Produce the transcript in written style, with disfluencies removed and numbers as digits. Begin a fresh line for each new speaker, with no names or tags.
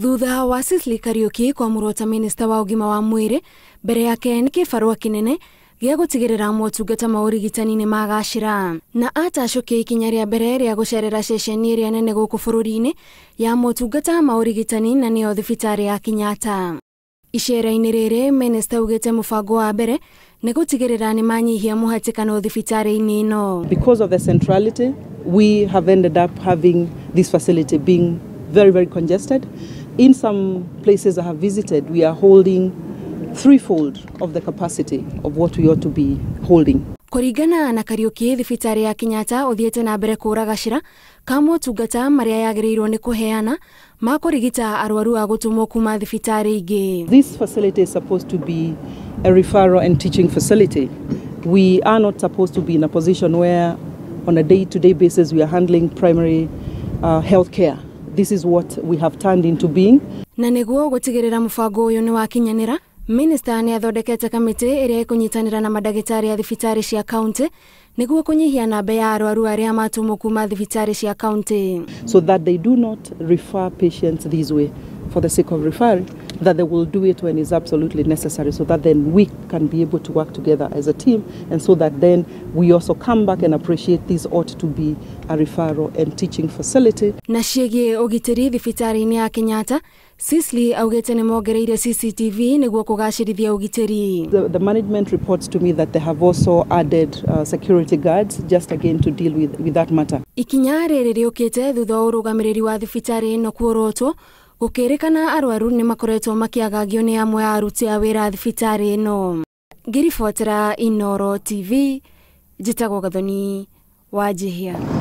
Thutha wa Sicily Kariuki kwamũrwo ta minista wa ũgima wa mwĩrĩ, mbere yake nĩ kĩbarũa kĩnene gĩa gũtigĩrĩra motungata ma ũrigitani nĩ magacĩra, na atacũkia ikinya rĩa mbere rĩa gũcerera ceceni ĩrĩa nene gũkũ bũrũri-inĩ ya motungata ma ũrigitani na nĩyo thibitarĩ ya Kenyatta. Icera-inĩ rĩrĩ minista augĩte mũbango wa mbere nĩ gũtigĩrĩra nĩ manyihia mũhatĩkano thibitarĩ-inĩ ĩno.
Because of the centrality, we have ended up having this facility being very, very congested. In some places I have visited, we are holding threefold of the capacity of what we ought to be holding.
Kũringana na Kariuki, thibitarĩ ya Kenyatta ũthiĩte na mbere kũragacĩra ka motungata marĩa yagĩrĩirwo nĩ kũheana ma kũrigita arwaru a gũtũmwo kuma thibitarĩ ingĩ.
This facility is supposed to be a referral and teaching facility. We are not supposed to be in a position where on a day-to-day basis we are handling primary health care. This is what we have turned into being.
Na nĩguo gũtigĩrĩra mũbango ũyũ nĩ wakinyanĩra, minista nĩ athondekete kamĩtĩ ĩrĩa ĩkũnyitanĩra na mandagĩtarĩ a thibitarĩ cia kaunti nĩguo kũnyihia namba ya arwaru arĩa matũmwo kuma thibitarĩ cia kaunti.
So that they do not refer patients this way for the sake of referring, that they will do it when it's absolutely necessary, so that then we can be able to work together as a team, and so that then we also come back and appreciate this ought to be a referral and teaching facility.
Na ciĩgiĩ ũgitĩri thibitarĩ-inĩ ya Kenyatta, Sicily augĩte nĩ mongereire CCTV nĩguo kũgacĩrithia ũgitĩri.
The management reports to me that they have also added security guards just again to deal with that matter.
Ikinya rĩrĩ rĩũkĩte thutha wa ũrũgamĩrĩri wa thibitarĩ ĩno kuorotwo gũkĩrĩkana arwaru nĩ makoretwo makĩagagio nĩ amwe a aruti a wĩra thibitarĩ ĩno. Ngĩribotera Inooro TV, njĩtagwo Gathoni Wanjihia.